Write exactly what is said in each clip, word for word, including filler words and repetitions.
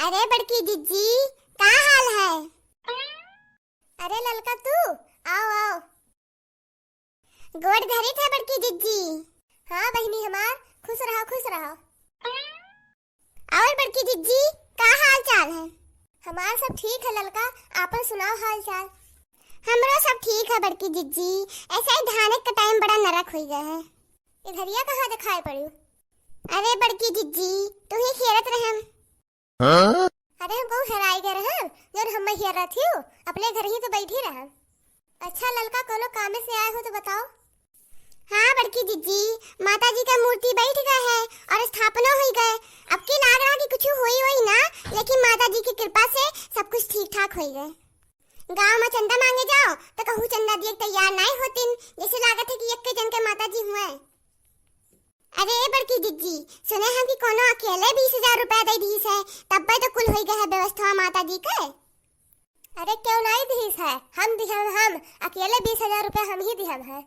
अरे बड़की जिज्जी, का हाल है? अरे ललका तू, आओ, आओ। गोड़ धरी था बड़की जिज्जी। हाँ बहिनी हमार, खुश रहो, खुश रहो। और बड़की जिज्जी, का हाल चाल है? हमार सब ठीक है ललका, आपन सुनाओ हाल चाल। हमरो सब ठीक है बड़की जिज्जी, ऐसे ही धाने का टाइम बड़ा नरक हुई गए है। इधरिया कहाँ दिखाई पड़ी? अरे बड़की जिज्जी, तू ही खेलत रहम। हाँ? अरे हम कहूँ हेराई गए रहम, जौन हम हेरत हियो, अपने घर ही तो बैठी रहम। अच्छा ललका, कोनो कामे से आए हो तो बताओ। हाँ बड़की जिज्जी, माता जी का मूर्ति बैठ गए है और स्थापना हुई गए। अब की लाग रहा कि कुछ हुई हुई ना, लेकिन माता जी की कृपा से सब कुछ ठीक ठाक हुई गए। गाँव में चंदा मांगे जाओ तो कहूँ चंदा दिए तैयार नहीं होतिन, जैसे लागत है कि यक्के जन के माता जी हुए। अरे बड़की जिज्जी, सुने हम कि कोनो अकेले बीस हजार रुपया दे दीस है, तब्बे तो कुल होई गए है व्यवस्था माता जी के। अरे क्यों नहीं दीस है, हम दिहम, हम अकेले बीस हजार रुपया हम ही दिहम है।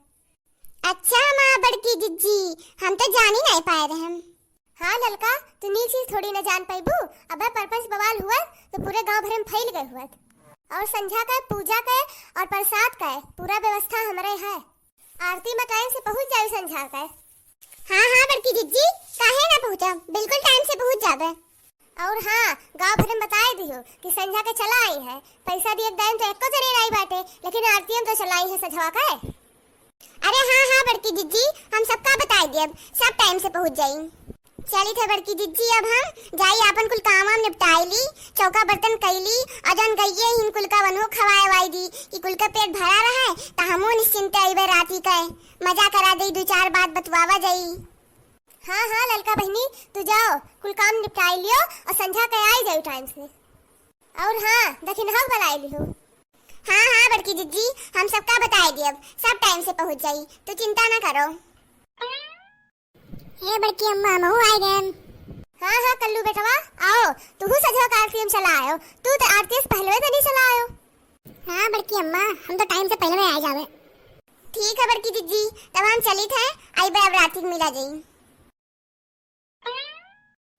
अच्छा माँ बड़की जिज्जी, हम तो जानी नहीं पाए रहे हम। हाँ ललका, तू नीक चीज थोड़ी न जान पैबू। अबे परपंच बवाल हुआ तो पूरे गांव भरे में फैल गए हुआ। और संझा के पूजा के और प्रसाद के पूरा व्यवस्था हमरे है। आरती में टाइम से पहुँच जाई संझा के। हाँ, हाँ, बड़की जिज्जी, काहे ना पहुँचब? बिल्कुल टाइम से पहुँच जाबे। और हाँ, गाँव भरे में बताए दियो कि संझा के चला आई है। पैसा दिए के दाइन तो एको जने नाई बाटे, लेकिन आरती में तो चला आई है सझवा के। अरे हाँ, हाँ, बड़की जिज्जी, हम सबका बताए देब, सब टाइम से पहुँच जाई। चली थे बड़की जिज्जी, अब हम जाई आपन कुल काम वाम निपटाई ली, चौका बर्तन कई ली, और जौन गइये हिन कुल का वनो खवाए वाई दी कि कुल का पेट भरा रहे, त हमहू निश्चिंते अइबे राती के, मजा करा दई, दू चार बात बतवावा जाई। हाँ, हाँ, ललका बहिनी, तू जाओ, कुल काम निपटाई लियो और संझा के आई जाई टाइम से। और हाँ, दखिनहा बुलाई लिहो। हाँ, हाँ, बड़की जिज्जी, हम सबका बताए दियब, सब टाइम से पहुँच जाई, तू चिंता ना करो। ए बड़की अम्मा, हमहू आए गए। हाँ, हाँ, कल्लू बेटवा, आओ, तू सजवा के आरती में चला आयो, तू तो आरती से पहले तो नहीं चला आयो। हाँ बड़की अम्मा, हम तो टाइम से पहले में आ जावे। ठीक है बड़की जिज्जी, तब हम चली थे, आई बे अब राती में मिला जाई।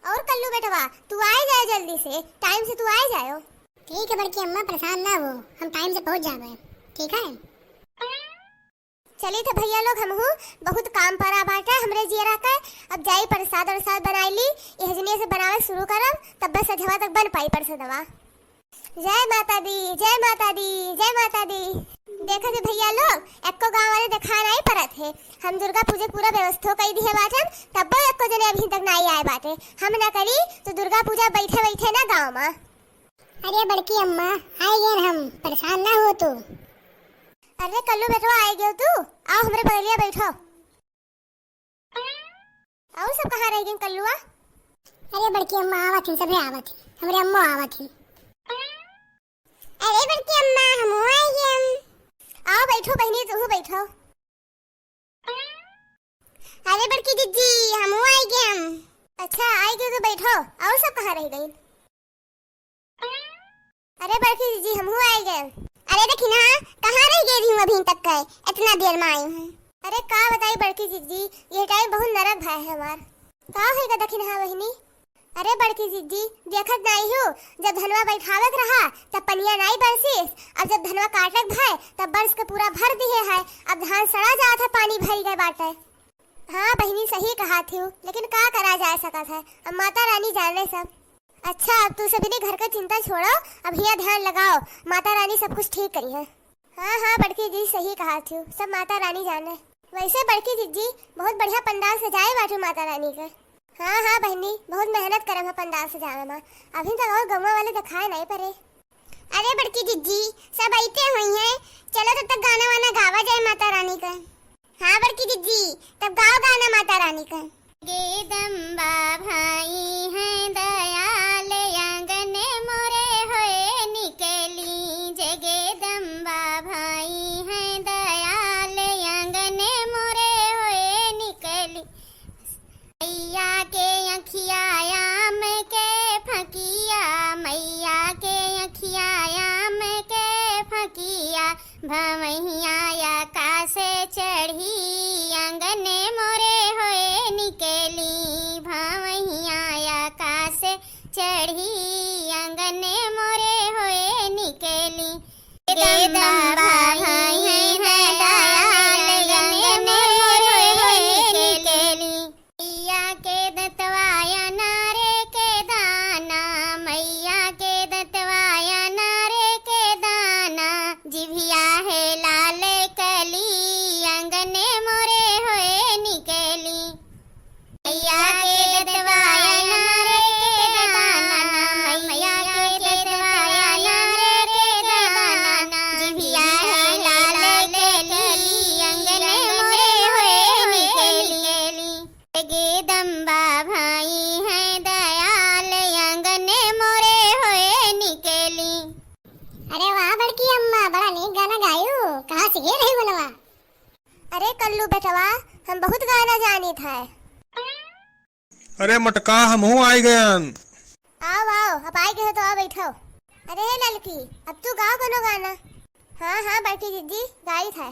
और कल्लू बेटवा, तू आ जाए जल्दी से, टाइम से तू आ जाओ। ठीक है बड़की अम्मा, परेशान ना हो, हम टाइम से पहुँच जावे। ठीक है। चली थे भैया लोग, हमहू बहुत काम परा बाटे हमरे जियरा के। अब जाई प्रसाद वरसाद बनाई ली, यह जनिए से बनावे शुरू करब, तब बस सझवा तक बन पाई प्रसादवा। जय माता दी, जय माता दी, जय माता दी। देखा थे भैया लोग, एक्को गाँव वाले देखा नहीं परत है। हम दुर्गा पूजा पूरा व्यवस्था कई दिहे बाटे, तब्बो एक्को जने अभी तक नहीं आए बाटे। हम ना करी तो दुर्गा पूजा बैठे बैठे ना गाँव में। अरे बड़की अम्मा, आए गए हम, परेशान ना हो तू। अरे कल्लू बेटवा, आए गयो तू, आओ हमरे बगलिया बैठो। और सब कहाँ रह गए कल्लुआ? अरे बड़की अम्मा आवत हिन, सभे आवत हिन, हमरे अम्मो आवत हिन। अरे बड़की अम्मा, हमहू आए गए। आओ बैठो बहिनी, तू बैठो। अरे बड़की जिज्जी, हमहू आए गए। अच्छा, आए गए तो बैठो। और सब कहाँ रह गई? अरे बड़की जिज्जी, हमहू आए गए। अरे दखिनहा, कहाँ रह गए रही हूँ अभी तक के? इतना देर में आई हूँ। अरे का बताई बड़की जिज्जी, ये टाइम बहुत नरक भय है हमार। का होइगा दखिनहा बहिनी? अरे बड़की जिज्जी, देखत नाई हो, जब धनवा बैठावे के रहा, तब पनिया नाई बरसिस, अब जब धनवा काटे के भय, तब बरस के पूरा भर दिहे है। अब धान सड़ा जात है, पानी भर गए बाटे। हाँ बहिनी, सही कहा थी, लेकिन का करा जा सकत है, अब माता रानी जाने सब। अच्छा, अब तू सब इन्हीं घर का चिंता छोड़ो, अब हिया ध्यान लगाओ, माता रानी सब कुछ ठीक करी है। हाँ, हाँ, बड़की जी सही कहा थी, सब माता रानी जाने। वैसे बड़की जिज्जी, बहुत बढ़िया पंडाल सजाए बाटू माता रानी के। हाँ, हाँ बहिनी, बहुत मेहनत करम है पंडाल सजावे में। अभी तक और गौवा वाले दिखाए नहीं पड़े। अरे बड़की जिज्जी, सब अइते हुई हैं, चलो तब तक गाना वाना गावा जाए माता रानी का। हाँ बड़की जिज्जी, तब गाओ गाना माता रानी का। जगदम्बा भई हैं दयाल, आंगन मोरे होए निकली। जगदम्बा भई हैं दयाल, आंगन मोरे होए निकली। मैया के अँखिया आम के फकिया, मैया के अँखिया आम के फकिया, भवहिया आकाश चढ़ी, आंगन मोरे होए निकली, भवहिया आकाश चढ़ी। जगदम्बा भई है दयाल, अंगने मोरे होए निकली। मैया के दतवा अनारे के दाना, मैया के दतवा अनारे के दाना, जिभिया है लाल कली, अंगने मोरे होए निकली। मैया के दतवा अनारे के दाना, मैया के दतवा अनारे के दाना, जिभिया है लाल कली, अंगने मोरे होए निकली। जगदम्बा भई है दयाल, अंगने मोरे होए निकली। अरे वाह बड़की अम्मा, बड़ा नीक गाना गायू, कहाँ सीखे रही मनवा? अरे कल्लू बेटवा, हम बहुत गाना जानित है। अरे मटका, हमहू आइ गयन। आओ, आओ, अब आइ गए हो तो आओ बैठो। अरे हे ललकी, अब तू गाओ कोनो गाना। हाँ, हाँ, बड़की जिज्जी, गाइत है।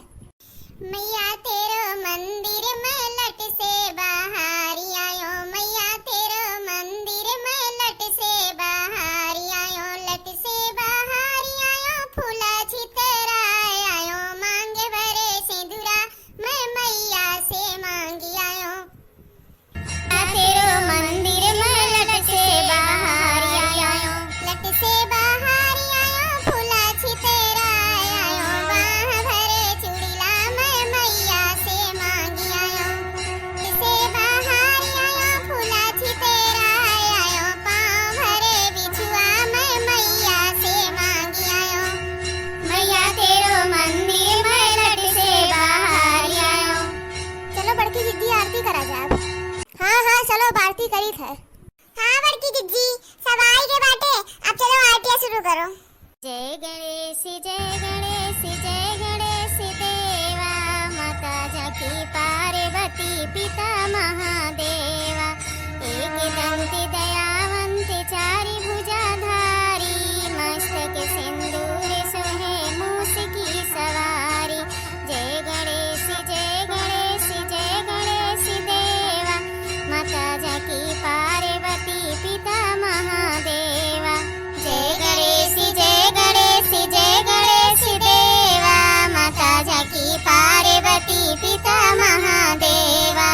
मैया तेरो मंदिर में लट से बाहर आयो, मैया तेरो मंदिर में लट से बाहर आयो, लट से बाहर आयो, फूला छितरा आयो, मांगे भरे सिंदूरा, मैं मैया से मांगी आयो। तेरो मंदिर में लट से बाहर आयो, लट से बाहर आयो, फूला छितरा आयो, बाह भरे चूड़ीला मैं मैया से मांगी आयो। लट से बाहर आयो, फूला छितरा आयो, पाँव भरे बिछुआ मैं मैया से मांगी आयो। मैया तेरो मंदिर में लट से बाहर आयो। चलो बड़की जिज्जी आरती करा जाब। हाँ, हाँ, चलो अब आरती करीत है। हाँ बड़की जिज्जी, सब आइ गए बाटे, अब चलो आरतिया शुरू करो। जय गणेश, जय गणेश, जय गणेश देवा, माता जाकी पार्वती पिता महादेवा, एक दंत दयावंत चारि भुजाधारी, मस्तक सिंदूर सोहे मूस की सवारी। जय गणेश, जय गणेश, जय गणेश देवा, माता जाकी पार्वती पिता महादेवा। जय गणेश, जय गणेश, जय गणेश देवा, माता जाकी पार्वती पिता महादेवा।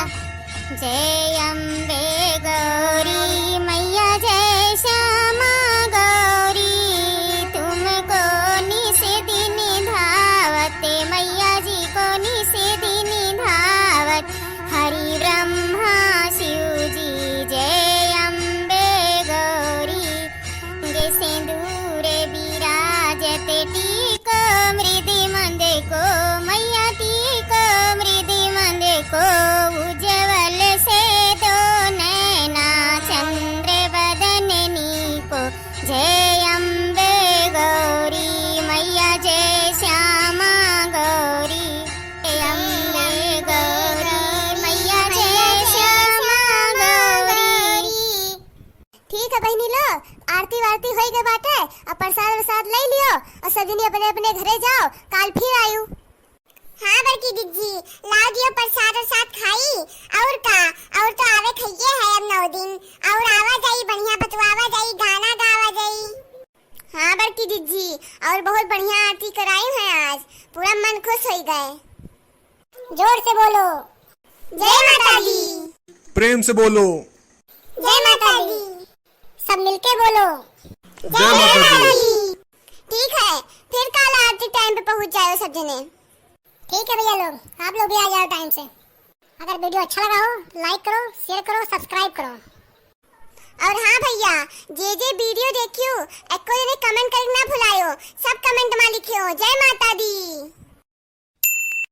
जय अम्बे गौरी मैया, जय श्यामा गौरी, तुमको निस दिन धावत, मैया जी को निस दिन धावत, हरि ब्रह्मा शिव जी, जय अम्बे गौरी। अंग सिंदूर विराजत, टीको मृदि मंद को, मैया टीको मृदि मंद को, उज्जवल से दो नैना चंद्र बदन नीको। जय अम्बे गौरी मैया, जय श्यामा गौरी, जय अम्बे गौरी मैया, जय श्यामा गौरी। ठीक है बहिनी लो, आरती वारती होई गए बाटे, अब प्रसाद वरसाद ले लियो और सब जनी अपने अपने घरे जाओ, काल फिर आयु। हाँ बड़की जिज्जी, लाओ दियो प्रसाद वरसाद खाई। और का, और तो आवे खइये है अब नौ दिन, और आवा जाई बढ़िया बतवावा जाई, गाना गावा जाई। हाँ बड़की जिज्जी, और बहुत बढ़िया आरती कराई है आज, पूरा मन खुश होई गए। जोर से बोलो। जय माता दी। प्रेम से बोलो। जय माता दी। सब मिलके बोलो। जय माता दी। ठीक है, फिर काल आरती टाइम पे पहुँच जाओ सब जने। ठीक है भैया लोग, आप लोग भी आ जाओ टाइम से। अगर वीडियो अच्छा लगा हो, like करो, share करो, subscribe करो। और हाँ भैया, जे जे वीडियो देखियो, एको जने comment करिक ना भुलायो, सब comment मा लिखियो। जय माता दी।